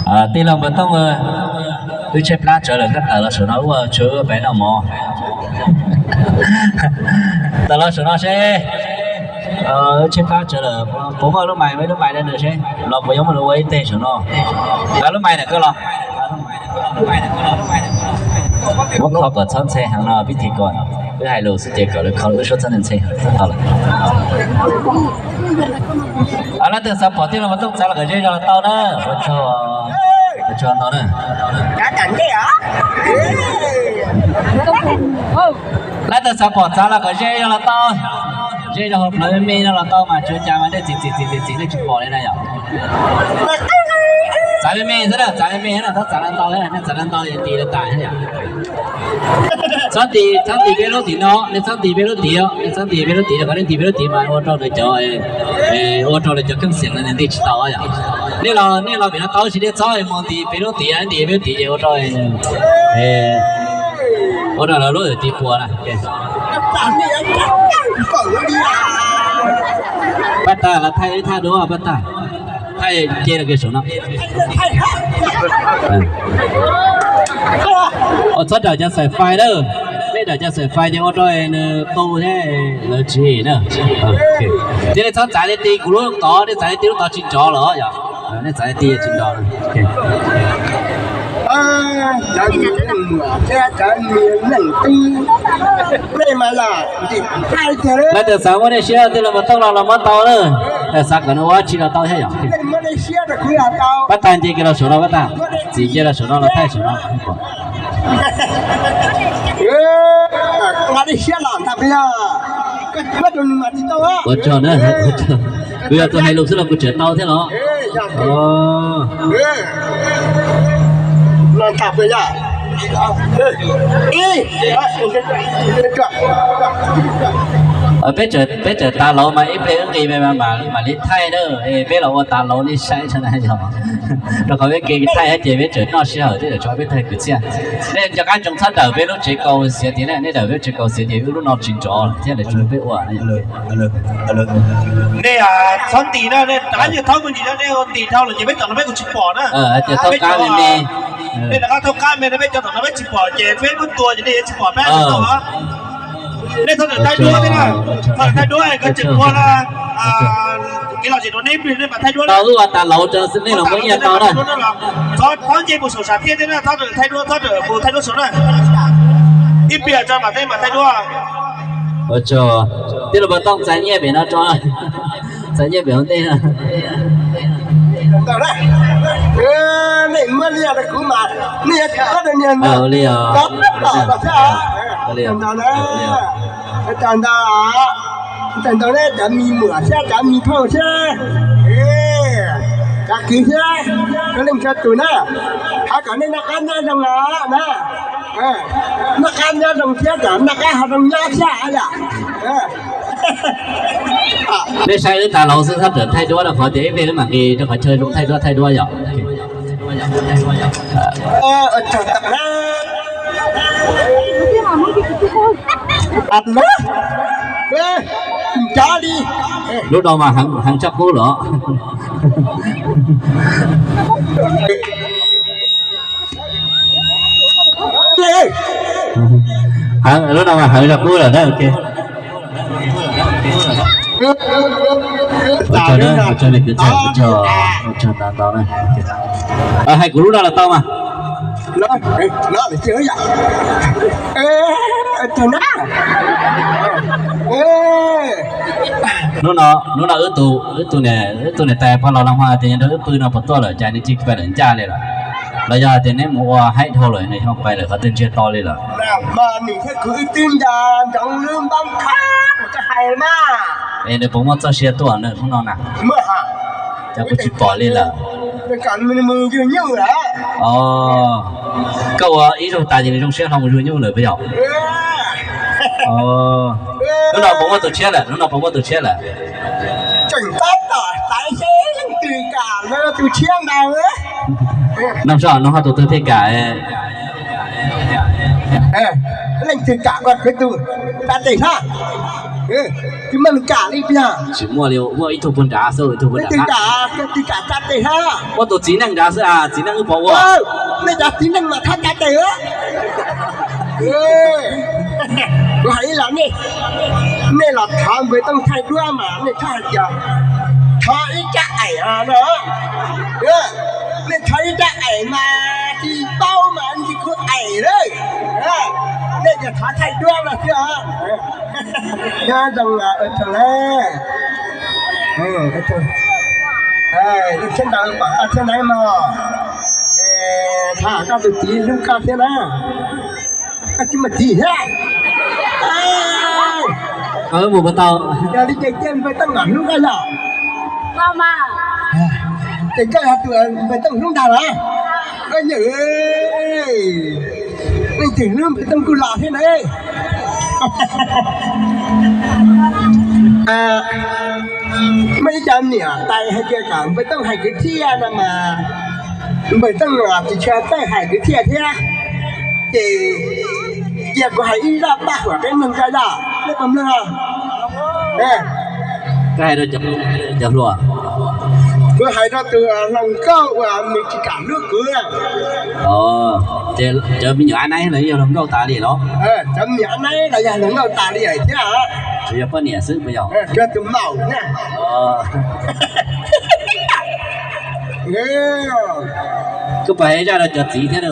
Tij laug Npawg Tooj, wb tshaib plab tsawv lawm, koj tawm los saum no ua tsuav wb pem noj mov. Tawm los saum no seb, wb tshaib plab tsawv lawm, puas muaj lub mais, muaj lub mais rau nws seb los puas yuav muaj lus ua ib teg saum no. Lub mais ntawm koj los. Muab kho kom txhob ntxhe heev no pib thim kom wb hais lus xwb ces kom lawv kho wb suab txhob ntxhe heev tau lawm. Leej twg xav pom tij laug Npawg Tooj txav los kom ze zog los tau na. Ua tsaug, ua tsaug ntau na. Leej twg xav pom txav los kom ze zog los tau, ze zog hauv plawv me me no los tau mas tsuav cas mas nej txi txi txi txi txi nej tsis pom li na yom. Txav me me xwb na, txav me me na, txhob txav ntau ntau, nej txav ntau ntau tis lawv tas thiab yom. Txhob ntis, txhob ntis peb lub tim no, nej txhob ntis peb lub tim, nej txhob ntis peb lub tim, kom nej ntis peb lub tim mas ua rau lawv cov, ua rau lawv cov keej xiam no nws nti tsis tau yom. Nej los, nej los pem no tau tsis, nej txhob mus ntis peb lub tim, ntis peb lub tim ces ua rau, ua rau lawv lub tim puas na. Paj tag los thaij ib thaj duab paj tag. Thaij ce rau kiag saum no. Txhob dawm cov xaim fais lawm, nej dawm cov xaim fais ces ua rau nws tu thiab lawv tsis na. Thiab nej txhob txav li ti kuv lub tod, nej txav li ti lub tod tsis nrov lawm yom. Nej txav li ti tsis nrov. Leej twg xav muab dej siab tij laug Npawg Tooj los los muab tau na. Xav kom nws ua dab tsi los tau thiab yom. Pab tag nce kiag los saum no, pab tag, txim nce los saum no los thaij saum no. Ua tsaug na, kuv yog tus hais lus xwb los kuv tseem tau thiab los? Peb tseem, peb tseem tas laus mas ib pliag wb nqis mam li thaij na, peb los ua tas laus li saib tso na yog. Rau qhov peb kev thaij ces peb tseem noj sij hawm thiab, tso peb thaij kwv txhiaj. Nej cov qab ntsoov txhob dawm peb lub tsev kaus xiav tid na, nej dawm peb lub tsev kaus xiav ces wb lub no tsis nrov thiab lawv tsis muab peb ua. Nej txhob ntis na, nej rov qab nyiag thaub me ntsis na, nej ntis dhau lawm ces peb tom no peb kuj tsis pom na. Hais tias thaub qab me me, nej rov qab thaub qab me na, peb cov tom no peb tsis pom ces peb muab tua ces nej yuav tsis pom peb. Nej txhob tawm thaij duab thiab na, txhob tawm thaij duab, koj tseem ua na. Kev lom zem rau nej ib pliag nej mam thaij duab na. Tau wb ua tas laus rau nej los muab nyiaj tau na. Txhob nce mus saum sam thiaj thiab na, txhob tawm thaij duab, txhob tawm mus thaij duab saum na. Ib pliag tso mam thaij duab. Ua tsaug, tij laug Npawg Tooj txais nyiaj pem no tso, txais nyiaj pem hauv ntej. Nej muab liaj rau kuv mas nej yuav tsis paub rau niag ntawd. Ua li os. Ua li os. Ua li os. Ua li os. Ua li os. Cov mis muam thiab cov mis phauj thiab, cov kwv thiab, cov leej cov tus na, thov kom nej noj qab nyob zoo os na. Noj qab nyob zoo thiab kom noj qab haus zoo nyob thiab yom. Nej saib wb tas laus xwb, txhob tawm thaij duab rau qhov tias ib pliag wb mam nqis rau qhov chaw zoo thaij duab thaij duab yom. Lub no mas heev tshaj qub los. Heev, lub no mas heev tshaj qub lawm na. Ua tsaug na, ua tsaug li kwv tij, ua tsaug, ua tsaug ntau ntau na. Hais kuv lub no los tau mas. Hnub no, hnub no wb tus, wb tus niam tais pog laus Las Hua tias nrog wb pw no puas tuaj lawm, cas nws cia li pais lawm ncaj li lawm? Los yog tias neb mus ua haib dhau lawm nws ho pais lawm qhov twg ntsiag to li lawm? Es nws puas muaj txoj sia tuaj hnub no na? Cas kuv tsis pom li lawm. Koj ua ib zaug tas ces nws zoo siab hlo mus zuag nyuj lawm puas yog? Hnub no puas muaj tus tshiab lawm? Hnub no puas muaj tus tshiab lawm? Noj soj, noj ho tus twg thiaj kam? Leej twg kam ua kwv tus, tab tes hab. Tsis muaj neeg kam li tiag. Tsis muaj li, muaj ib tug puag nrad xwb, ib tug puag nrad. Tus kam tsa tes hab. Muaj tus txiv neej nrad xwb, txiv neej wb pom ua. Nej cov txiv neej mas thab tsa tes. Kuv hais ib los nej, nej los thov npawg Tooj thaij duab mas nej txhob hais tias thov ib rab aim no. Nej thov ib rab aim mas tsis paub mas tsis khuv aim lawm. Nej cov thov thaij duab no xwb os. Nyob zoo, ua tsaug na. Thiab ntawd pom koj thiab na mog. Thov koj tus txiv hlub koj thiab na. Koj tsis muaj txiv thiab. Mus puas tau? Yog li ces cia npawg Tooj mam hlub koj yog. Ces koj yog tus npawg Tooj hlub ntag los? Koj yawm, leej twg hlub npawg Tooj kuj los thiab na. Muaj ib co niam tais hais tias kom npawg Tooj hais kwv txhiaj no mas npawg Tooj tsis tshua txawj hais kwv txhiaj thiab. Ces cia kuv hais ib zaj paj huam peb mloog tso yog, nej puas mloog? Koj hais rau cov hluas. Kuv hais rau tus hluas nkauj uas nws tsis kam hlub kuv. Cov me nyuam ab naib los yog hluas nkauj tas li los? Cov me nyuam ab naib los yog hluas nkauj tas li thiab. Tsuas yog poj niam xwb puas yog? Tsuas tus maum thiab. Koj puas hais zaj rau cov txiv thiab?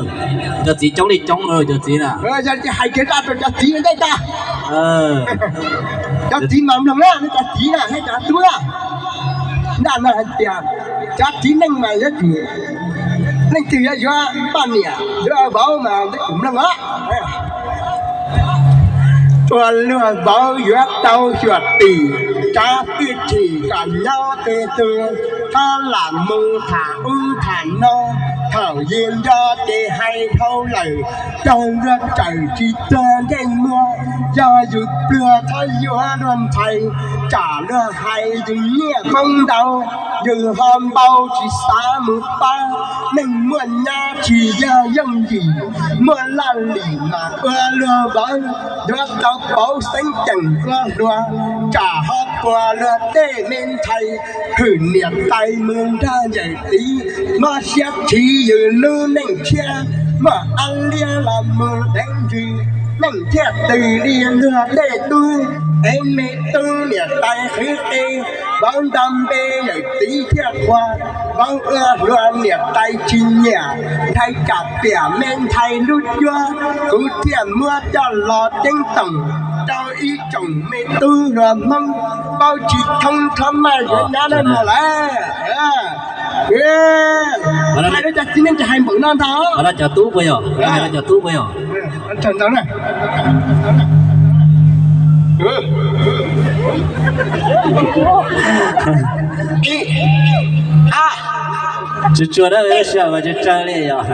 Cov txiv coob li coob, cov txiv na. Yog hais kiag zaj rau cov txiv ntej tag. Cov txiv mas mloog na, nej cov txiv na, nej cov tub na. Zaj no hais tias cov txiv neej mas yuav tsum, leej twg yuav yuav poj niam yuav vauv mas yuav tsum mloog os. Ua luag vauv yuav tau xyuam xim, tsav twj sim kom nyob twg twg, txhob lam mus tham ub tham no, thaum yus nco ces hais dhau lawm, raug luag tsawm tsis tuag ntsej muag, yog yus pluag txhob yuav luag ntxhais, tsam luag hais yus nyiaj poob ntau, yus ho npau tsis xav mus pab, neeg muaj nyab tsis yog yooj yim, muaj laj lim mas ua luag vauv, yuav tau pauv xeeb ceem ua hluas, tsam ho puas luag tej me ntxhais, hwm niam tais mus nrog yawm txiv, mob siab thiv yus lub neej tshiab, muaj ab liab los mus deev ntsws, neej thiaj tws li luag tej tub, es me tub niam tais qhwv qe, vauv nto npe yawm txiv thiaj qhuas, vauv ua hluas niam tais tsis nyiam, ntxhais kam piam me ntxhais lub cuab, kuv thiaj muab coj los ceeb toom rau ib tsoom me tub hluas Hmoob paub tsis thoob txhob maj yuav nyab dab no lawm. Hais rau cov txiv neej ces hais npaum no ntag. Hais rau cov tub puas yog? Hais rau cov tub puas yog? Tsuag tsuag dab tsi mas tsuag tsuag li yog.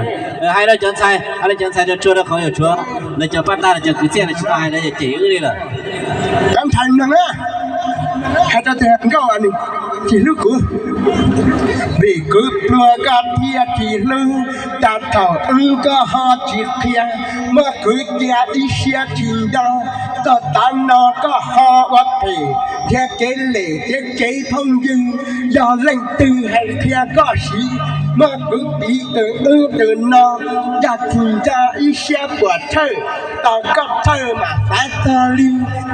Hais rau cov ntxhais, hais rau cov ntxhais tsuag tsuag rau qhov yuav tshuav lawv cov paj tag, lawv cov kwv txhiaj, lawv tsis tau hais, lawv cem wb li lawm. Cov ntxhais mloog na, hais rau tus hluas nkauj tsis hlub kuv, vim kuv pluag koj thiaj tsis hlub, cas thaum wb koj ho tsis qhia, muab kuv cia ib siab tsis nco, txog tav no koj ho ua phem, nrhiav kev lem thiab kev phooj ywg, yog leej twg hais qhia koj siv, muab kuv piv tus ub tus no, yog tsis nco ib siab puas thawj, tos koj thawj mas xav txog li,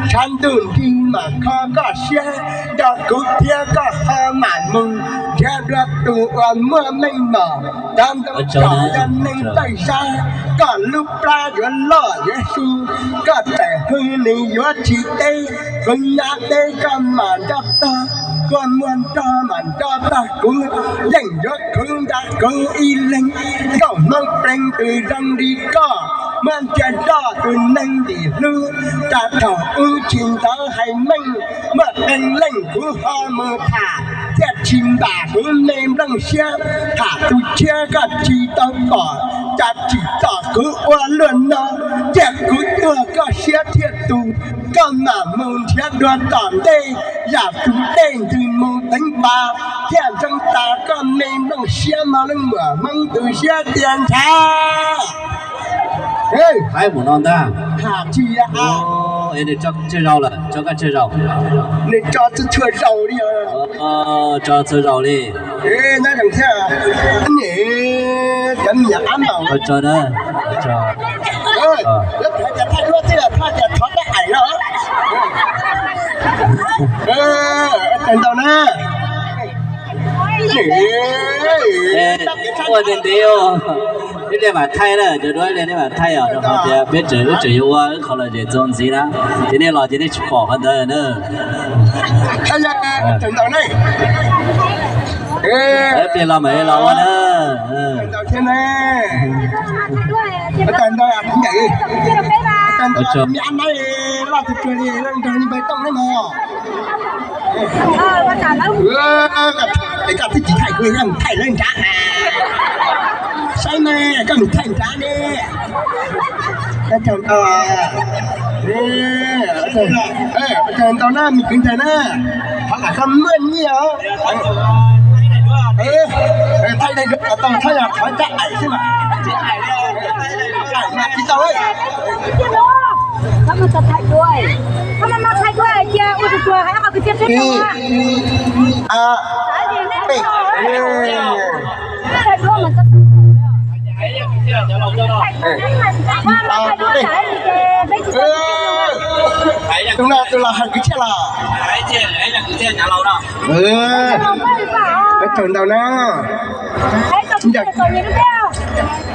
tshav ntuj nrig mas kho koj siab, nrog kuv thiab koj ho mam mus, nrhiav dua tus uas muaj meej mom, cov ntoo tsom yog neeg tawj zab, koj lub plab yuav loj yuav su, koj tawm hwj nws yuav tsis teb, kuv nyab teb koj mam nco tog, koj muag nrog mam nco tog kuv, yeej yuav khwv nrog kuv ib leeg, nkauj Hmoob pleev tus zoo li koj, muab ntsia nroj tus neeg ntim hlub, tas thaum wb tsis ntxov hais meej, muaj qee leej kuv ho mus tham, thiaj tsis npam kuv me nplooj siab, tham tus tshiab koj tsis tau pom, cas tsim txom kuv ua luaj no, cia kuv tuag koj siab thiaj tus, koj mam mus nrhiav dua tom ntej, yam tus dej ntws mus teev pas, thiaj zoo tas koj me nplooj siab, mog leej muam Hmoob tus siab tiag ntsha. Hais mus no ntag. Tham tsis yog Es nws tso tsawg zaus lawm, tso koj tsawg zaus? Nws tso txhua txhua zaus li. Tso txhua zaus li. Nyob zoo thiab. Niam, cov niam ab npaum. Tso na. Lawv pheej tias thaij duab xwb, thaij tias thov tab aim no. Tawm ntau na. Ua ntev ntev, ib pliag mam thaij na, cov duab ib pliag nej mam thaij os, rau qhov tias peb tseem, wb tseem yuav ua wb qhov lom zem txuas ntxiv na, ces nej los ces nej tsis pom qhov ntawd na. Ib pliag los mam li los ua na. Es koj twb tsis thaij kuv, koj mus thaij lawv nrad. Saib mas koj mus thaij nrad ne. Tawm ntau na me kwv ntxawg na, qhov lam koj muaj nyiaj os. Thaij tau thab yog thov caj aim xwb mas. Tsis tau. Tus no tus los hais kwv txhiaj los? Tawm ntau na.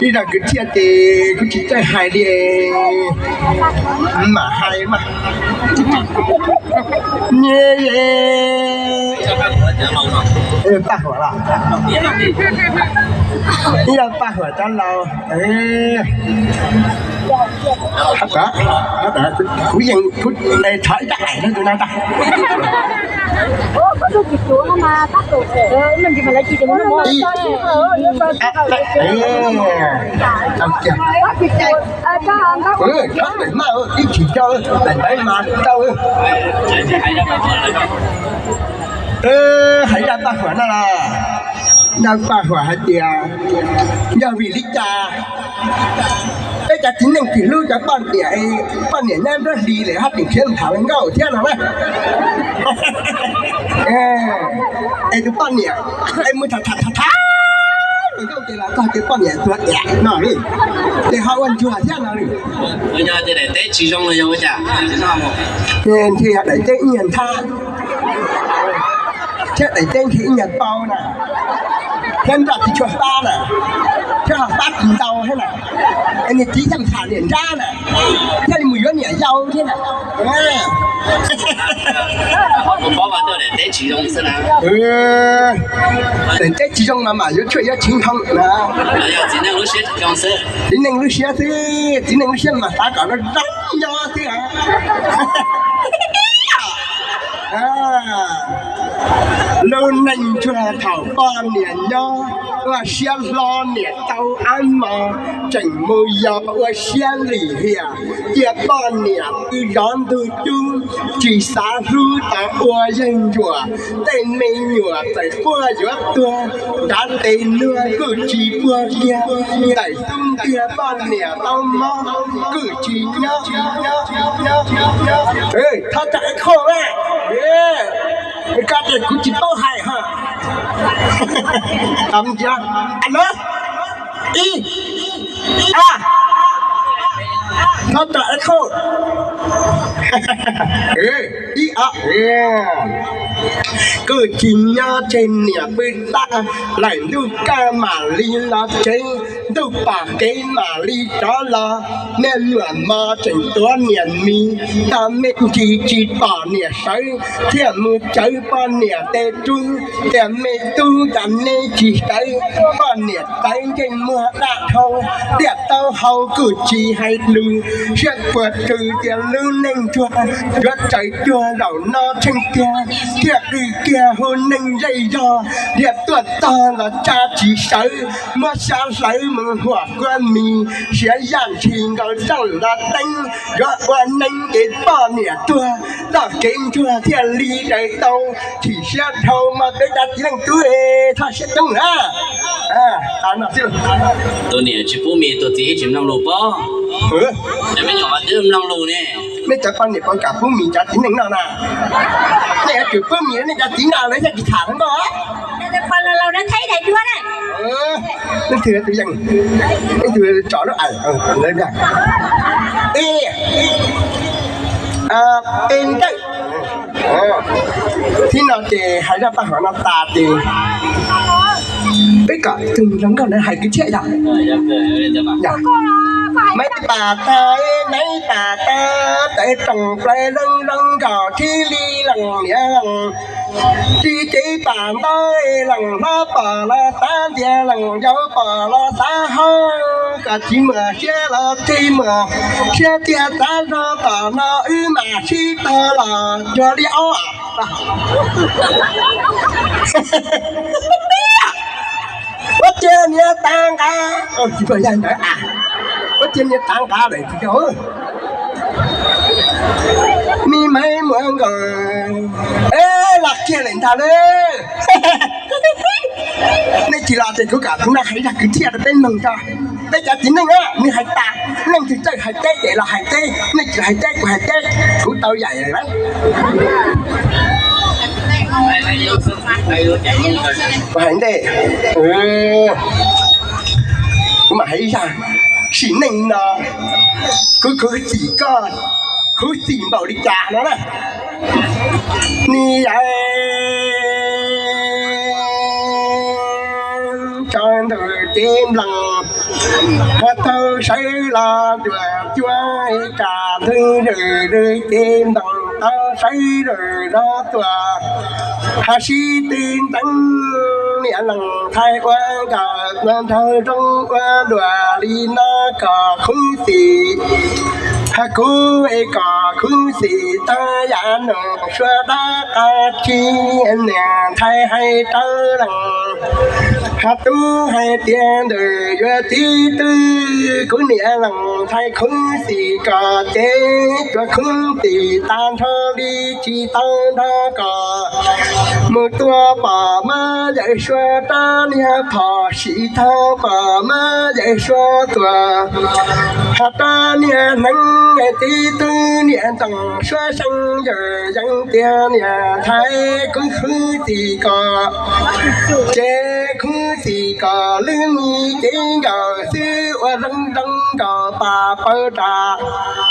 Ib zag kwv txhiaj ces kuv tsis txawj hais li, mam hais mas. Paj Huam los? Ib yog Paj Huam cov laus. Kuv yeej, thov ib rab aim rau tus no tag. Thov daim maj ib chim rau daim ntawv mas tau. Hais zaj Paj Huam no los, zaj Paj Huam hais tias, yog vim li cas peb cov txiv neej tsis hlub cov poj niam, poj niam nyob nruab hlis lawm haj tseem khiav tham hluas nkauj thiab no na. Es tus poj niam es mus tham tham tham tham hluas nkauj ces los txog ces poj niam tuag diam no li, ces ho ua ntsuag thiab no li. Ntshe yog daim teb ib nyuag nthab thiab daim teb ntshe ib nyuag tau na, thiab nroj tsis tshua fab na, thiab ho fab tsis ntau thiab na, es niag txiv thiaj tham niam nrab na, thiaj li mus yuav niam yau thiab na. Daim teb tsis zoo mas mam yuav tshuaj yuav tsis ntoo na. Txiv neej lub siab xwb, txiv neej lub siab mas xav kom zoo zoo nyob xwb. Lub neej ntsuag thaum poj niam nyob, ua siab hlo niam tau ab mos, tseem mus yos ua siab lim hiam, cia poj niam pw zov ntug cub, tsis xav hlub tau ua yeeb ncuam, tej me nyuam txawm quaj yuav tuag, nrad tes nuag kuj tsis puag kiag, ntawm xub ntiag poj niam tau mob kuj tsis nyob. Thov txam qhov, koj tias kuv tsis paub hais ho. Alo, ib, a, thov txam qhov, ib, a, kuj tsis nyob tseg niam pw tag, lawm ntuj kaj mam li los tsev, ntuj pom kev mam li rov los, me nyuam mos tseem tuav niam mis, tag me ntsis tsis pom niam sawv, thiaj mus tsawv poj niam tej rub, tias me tub cas neb tsis sawv, poj niam txawv ntsej muag daj dhau, tiaj taub hau kuj tsis hais lus, siab puas tsw tias lub neej ntsuag yuav tsaws cuag zaum no tsheej tiag, thiaj qw kiag hu neeg zej zog, thiaj tuaj txog los tsa tsis sawv, muab xyab hlawv mus huam kua mis, siav yaj ntshis nkaus rooj nto teeb, yuav ua neeb ces poj niam tuag, txoj kev ntsuag thiaj li raws tau, chim siab dhau mas peb cov txiv neej tub, thov siab coob na. Tus niam tsis pub mis, tus txiv ib tsis mloog lus pob. Me nyuam mas twb mloog lus ne. Nej cov poj niam puas kam pub mis cov txiv neej noj na? Nej yuav tsum pub mis nej cov txiv noj lawv thiaj tsis tham nkauj. Leej twg tus yeej, leej twg tso lub, e, e, nrawj. Thib no ces hais zaj paj huam no tas ces peb kom tus hluas nkauj ntawd hais kwv txhiaj yog. Maiv pas tas, maiv pas tas, tes roos plaws zoo zoo nkaus thib li lees niam lees, tsis cev pas ntaub lees hlob pom los xav ntiag lees yau pom los xav haub, kom tsis muaj siab los tsis muaj siab tiag, xav zog tom no wb mam sib tog los cuag li ob. Ua ciav niag tav nqa, ua ciav niag tav nqa lawm tsis yog. Me maiv muaj nkaus, los kiag lawm ntag lauj. Nej tsis los ces kuv kom tus no hais zaj kwv txhiaj rau peb mloog tso. Peb cov txiv neej, nws hais tas, leej twg txawj hais teb ces los hais teb, nej tsis hais teb kuv hais teb, kuv tau yaim lawm. Kuv hais ntej, kuv mam hais ib zaj. Sim neej no kuv khuv xim koj, khuv xim npaum li cas no na. Nws yog tso ntawm cev nploos, ho tau sawv los nruab cuab, ib kas ntwg zawm cev nploos tau sawv zawm zog tuaj, ho sib tw nteev niam lees ntxhais ua nkawm ua nraug zoo ua luaj li no kom khuv xim. Ho kuv es kom khuv xim tau yam num sua dab qab tsi, niam ntxhais hais rau lees, ho tub hais tias ntawm yuav tib tw, kuv niam lees ntxhais khuv xim kom ces tsuas khuv xim tag nrho li tsis tau nrog kom mus tua pom mab yawm sua rab niag phom sim tau pom mab yawm sua tuaj, ho rab niag hneev tib tw, niam ntxoov suab seej yawm yees tias niam ntxhais kuv khuv xim kom ces khuv xim kom lwb mi cev nkaus xwb ua zoo zoo nkaus pas pawg ras,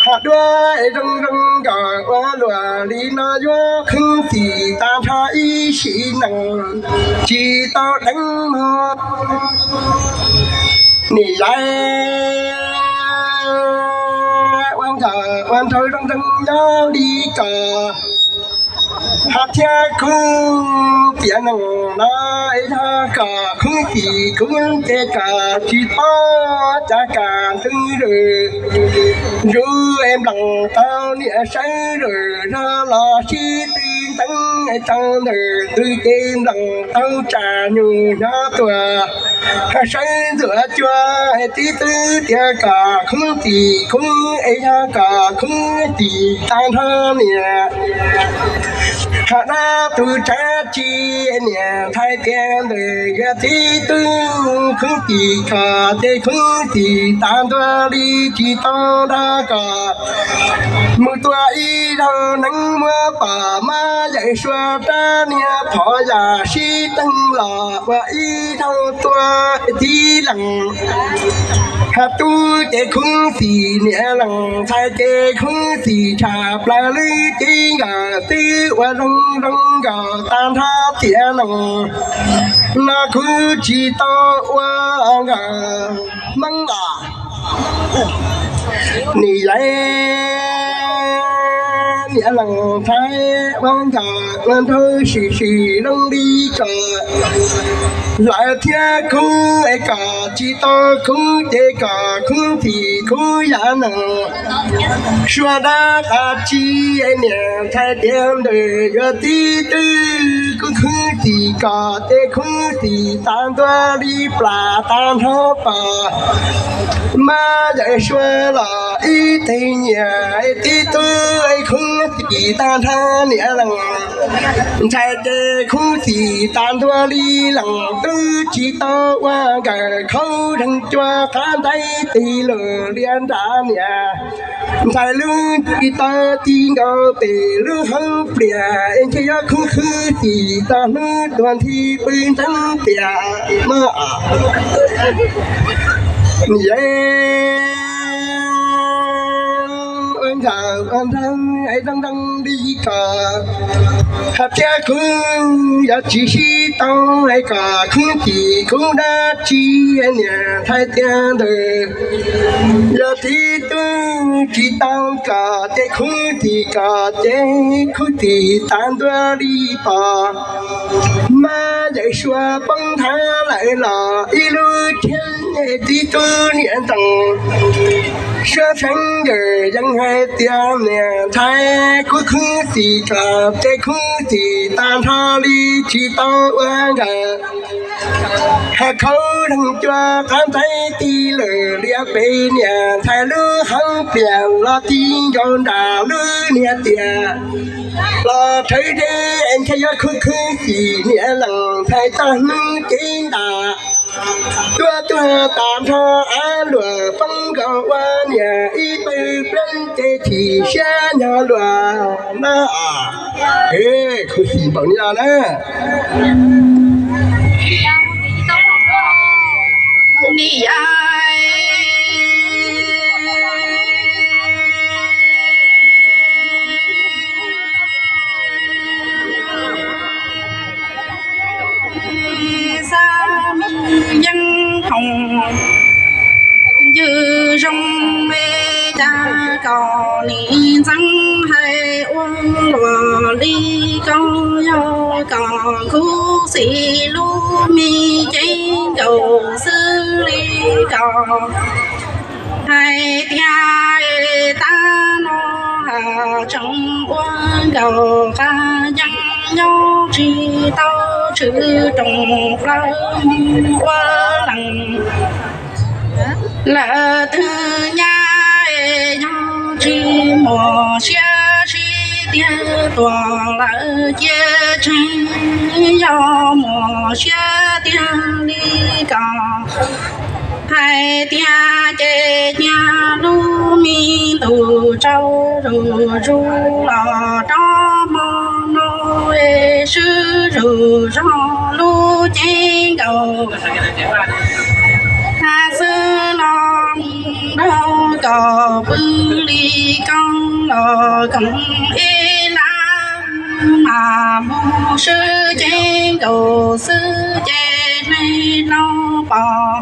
ho duab zoo zoo nkaus ua luaj li no yuav khuv xim tag nrho ib sim neej tsis tau deev mog. Niam yau ua nkawm ua nraug zoo zoo nyob li ko, ho thiab khuv tiam neej no yog kom khuv xim kuv ces kom tsis paub cas kam ntwg zawm, zuj nploos tau niam sawv zawm zog los sib tw nteev tau ntawm ntug cev nploos tau tsam nyuj nyob tuaj, ho sawv ntxuav cua tib tw tias kom khuv xim kuv es yog kom khuv xim tag nrho niam. Ho dab tus tsav tsi niam ntxhais tias ntawm yuav tib tw, khuv xim kom ces khuv xim tas ntua li tsis tau nrog kom mus tua ib zaug neev muab pom mab yawm sua rab niag phom yam sib teeg los ua ib zaug tua tib lees. Ho tub ces khuv xim niam lees ntxhais ces khuv xim tshaj plaws lwb cev nkaus twb ua zoo zoo nkaus tag nrho tiam neej no kuv tsis tau ua nkawm Hmoob los. Niam yau niam lees ntxhais ua nkawm ua nraug sim sim zoo li ko, lawv thiab kuv es kom tsis tau kuv ces kom khuv xim kuv yam neej. Sua dab qab tsi niam ntxhais tias ntawm yuav tib tw, khwv xim kom ces khwv xim tas ntua li plas tas nrho pom. Mab yawm suav los ib teg nyiam tib tug khwv xim tas nrho niam lees. Ntxhais ces khwv xim tas ntua li lees twb tsis tau ua nkawm khaub zeeg cua qab ntaub tig lawm liab nram niam. Ntxhais lub tsis tau ti nkaus pem lub hauv pliam es ntshe yuav khwv khwv xim txog hnub tuag nthi pw ntxeev tiam no. Niam, ua nkawm ua nraug es zoo zoo li kom hais tias kuv yuav tsis sib tau es kom khwv xim kuv dab tsi niam ntxhais tiag ntawd. Yog tib tug tsis tau kom ces khwv xim kom ces khwv xim tas ntua li pom. Mab yawm suav poob nthav lawm los ib lub cheeb tib tug niam ntxoov suav xeeb yawm yeej hais tias niam ntxhais kuv khwv xim kom ces khwv xim tas nrho li tsis tau ua nkawm. Hais khaub leeg cua qab ntaub tig lawm liab pem niam ntxhais lub hauv pliam los ti nkaus nram lub niag tiam. Los rhawv deb es ntshe yuav khwv khwv xim niam lees ntxhais txog hnub cev ntam. Tuaj tuag tas nrho av luam poob nkaus ua niam ib pawg pleeb ces chim siab nyob luag na. Khwv xim npaum li no na. Niam, Xab Mim Yeeb Thoom, yws zoo me cas kom nim ntxeev hais ua luam li koj yog kom kuv xim lub me cev nkaus xwb li kom hais tias tab no tseem ua nkaus qab yeeb nyob tsis tau tshwm rooj plaws ua lees. Lawv twg nyab yog tsis muaj siab sib tiag tuag lawm cia tseeb, yog muaj siab tiag li kom hais tiag ces nyias lub me ntuj tsaus zuj zus los rov hmo no es swb zuj zog lub cev nkaus xwb los mus nrog kom pw li koj los koom ib lab mas mus swb cev nkaus xwb ces neeg no pom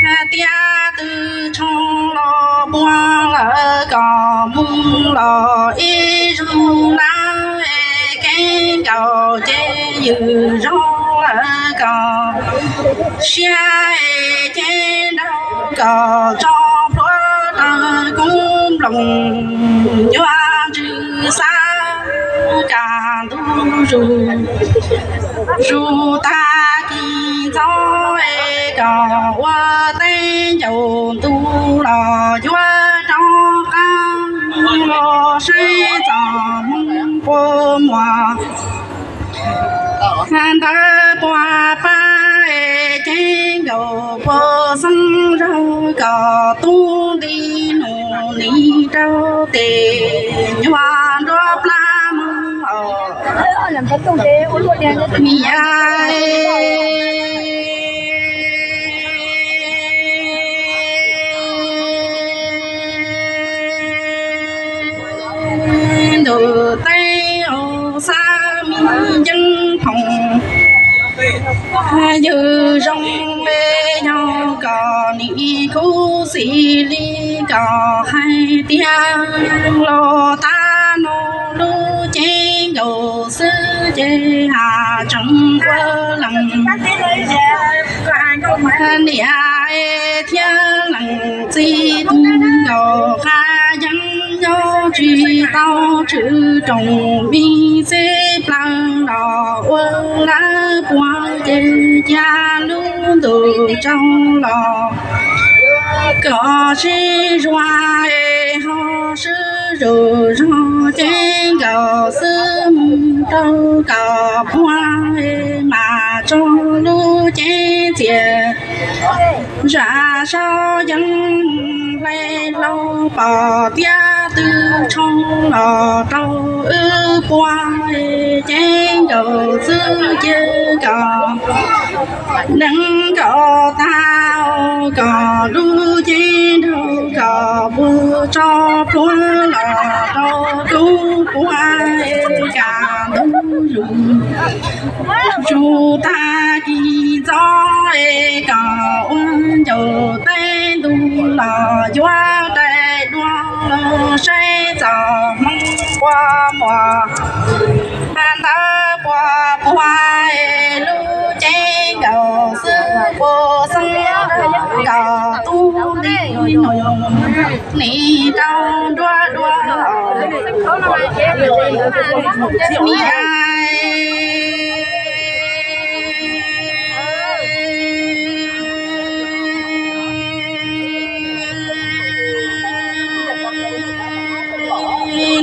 hais tias twb tshoov los puag lawm kom mus los ib zaug lawm es kev nkaus ces yws zoo lawm kom siab es cev nraug kom tso plhuav tawg koob nploos cuag ntsws xab kas ntuj zus zus tag kis ntxov es kom ua teb ncaus ntuj los yuav rov qab los saib txoj hmoo puas muaj ntawd puas pab es cev nkaus puas xeeb zaug kom tub nti nus nis rau tes nyuag nruab plab mus os. Niam, ntuj teb os Xab Mim Yeeb Thoom, yws zoo me yog kom nim khuv xim li kom hais tiag los tag no lub cev nkaus xwb ces ha tseem ua lees niam thiab lees txiv tus nkaus qab yeeb nyob tsis tau tswv rooj me txij plaws los ua lawv puag ces cia lub ntuj tsaus los kom sib zuag es ho sib zug zog ces nkaus xwb mus rau kom puag es mas tso lub cev txias zam saub yeeb hle hlau pom tiab twb tshoo los rau wb puag ces nkaus xwb ces kom deev nkaus tag kom lub cev nraug kom puag tso pluag los rau kub puag es kam ntug zus zus tag kis ntxov es kom ua ncaus teb ntuj los yuav rais dua los saib txom hmoov pua muag ntawd pua puag es lub cev nkaus xwb pua xeeb nkaus tub nti nus nim rau nruab dua niam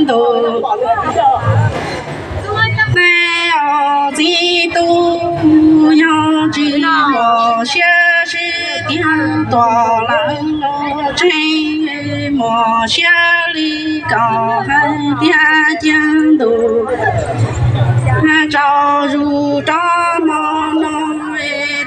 ntuj. Tej os txiv tub yog tsis muaj siab sib tiag tuam lawm los tseeb, muaj siab li kom hais tiag cia ntuj tsaus zus rov hmo no.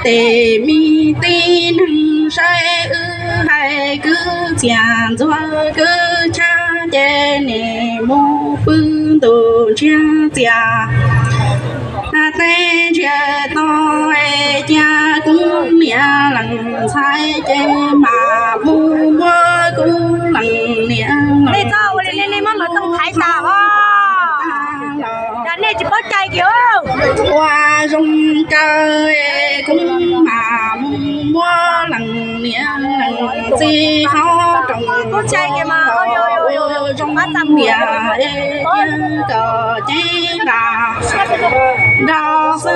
Tej me tib neeg saib wb hais kwv txiaj ntxuag kwv chab ces nim mus pw ntuj ntsiag txias teb ntsiag to es cia kuv niam leej ntxhais ces mam mus muab kuv leej niam leej txiv nej txhob ua li nej, nej muab ntawd tooj thaiv tas os. Nej tsis paub cai kiag. Ua zoo kawg es kuv mam mus muab leej niam leej txiv hauv rooj, ua zoo niam es cia kom ceeb nqa nrog xwb.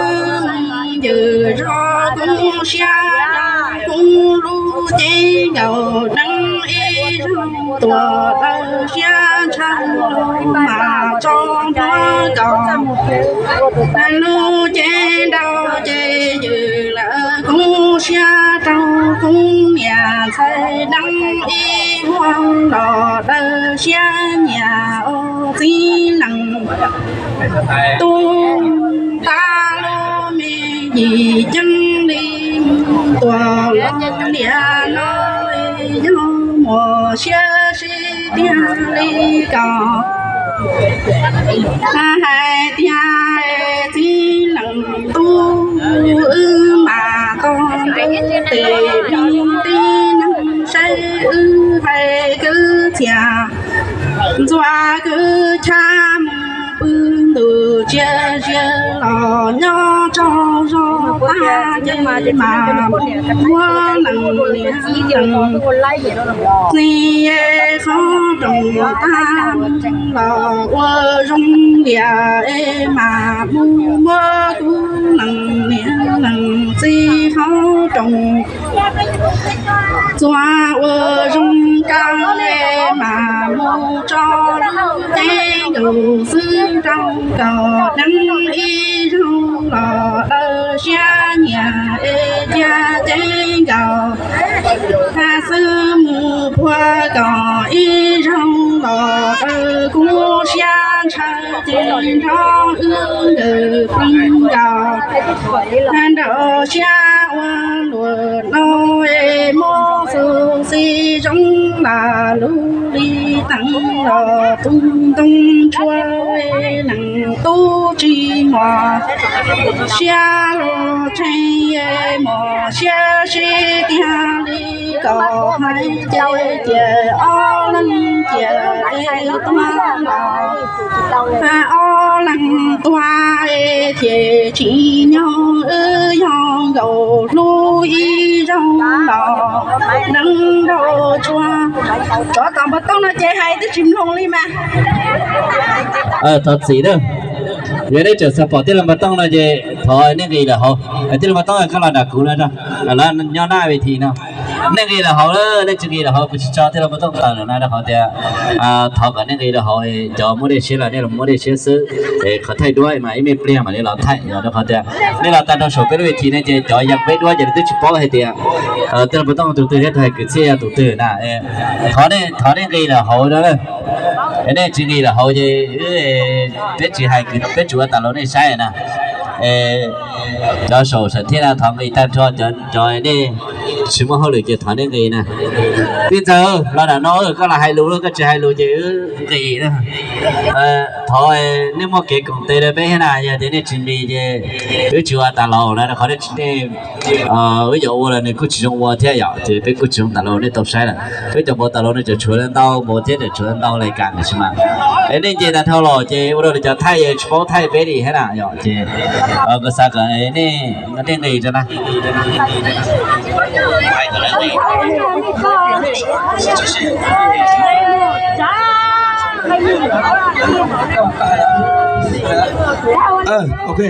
Yws zog kuv siab rau kuv lub cev nkaus deev ib zaug tuam daws siab ntshaw los mas tso nrog kom lub cev nraug ces yws lawm kuv siab rau kuv niam ntxhais deev ib vuag los daws siab nyiam ua txiv leej tub. Tag lub me yim ceeb li mus tuam los niam no yog muaj siab sib tiag li kom hais tiag txiv leej tub, wb mam tau nrog tej me tib neeg saib wb hais kwv txiaj ntxuag kwv chab mus pw ntuj txias zias los nyob tsaug zog tag ces mas muab leej niam leej txiv hauv rooj tag los ua zoo liam es mas mus muab kuv leej niam leej txiv hauv rooj txuag ua zoo kawg es mas mus tso lub cev nkaus xwb rau kom deev ib zaug los daws siab nyiam es cia ceeb nkaus tag xwb mus puag kom ib zaug los daws kuv siab ntshaw ces nrog wb nkawd pw nkaus nraum siab ua luam no es muab xu xi zoo lam lub li teev los tu ntoo tshua es leej tub tsis muaj siab los tseeb es muaj siab sib tiag li kom hais ces cia ob leeg cia es tuag los ob leeg tuag es ces tsis nyob wb yog nkaus hlub ib zaug Neeg nrog tsuas, tsov tom npoo tooj no ces hais twb tsis mloog li mas. Thov txim na, yog nej tseem xav pom tij laug npoo tooj no ces thov nej nqis lawm hauv. Tij laug npoo tooj koj los nram kuv no, nyob naj ve thi no. Nej nqis lawm hauv, nej tsis nqis lawm hauv kuv tsis tso tij laug npoo tooj tawm lawm na, rau qhov tias thov kom nej nqis lawm hauv, cov muab dej siab los nej los muab dej siab xwb. Qhov thaij duab mas ib me pliag mam li los thaij, yog rau qhov tias nej los tag nrho saum peb lub ve thi no ces cov yees peb duab ces lawv twb tsis paub hais tias tij laug npoo tooj tus twg thiab tus hais kwv txhiaj yog tus twg na. Thov nej, thov nej nqis lawm hauv no. Nej tsis nqis lawm hauv ces peb tsis hais, peb tsis ua tas los nej saib na. Cov saum sam thiaj na thov nqis tag nrho, cov nej tsis muaj hauj lwm ces thov nej nqis na. Tij Ntxawg, los nram no, koj los hais lus, koj tsis hais lus ces wb nqis na. Thov nej muaj kev koom tes rau peb thiab na, yog tias nej tsis nqis ces wb tsis ua tas los na, rau qhov nej tsis, nej wb yuav ua los nws kuj tsis zoo ua thiab yom, ces peb kuj tsis zoo tas los nej tau saib lawm. Peb cov npau tas los no tseem tshuav ntau npaum thiab, tseem tshuav ntau lais kam ntawm si mas. Es nej nce tag nrho los ces ua rau lawv cov thaij tsis paub thaij peb li thiab na yom, ces kuv xav kom nej, nej nqis rau na. Ok,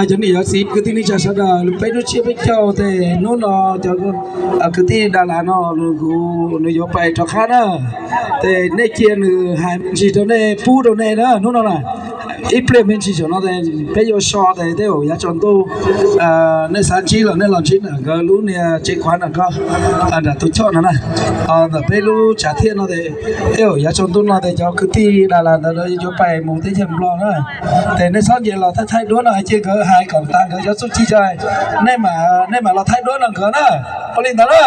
cov niam cov txiv kwv tij neej tsa sawv daws, peb lub tsiab peb caug tes hnub no cov kwv tij Dalas no nws yuav pais rov qab na. Ces nej cia nws hais me ntsis rau nej, pub rau nej na hnub no na. Ib pliag me ntsis saum no peb yuav so tes tej zaum yav tsaus ntuj nej xav ntsib los nej los ntsib ntawm nkawd lub niag tsev khuav ntawm ko, nram tus choj no na. Ntawm peb lub tsav thiaj no tes tej zaum yav tsaus ntuj no tes cov kwv tij Dalas ntawd yuav pais mus teb chaws Nplog na. Ces nej txhob nce los thaij thaij duab no, cia nkawd hais kom tas nkawd cov txuj ci tso, nej mam, nej mam los thaij duab no nkawd na. Ua li ntawd na.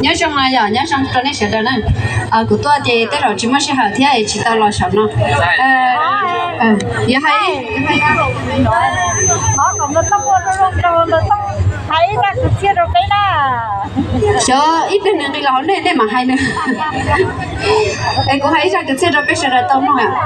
Nyob zoo na yom, nyob zoo rau nej sawv daws na. Kuv tuaj ces tej zaum tsis muaj sij hawm thiab tsis tau los saum no. Yog hais xyov ib pliag nws nqis los hauv nej, nej mam hais nws. Es kuv hais ib zaj kwv txhiaj rau peb sawv daws tau mloog.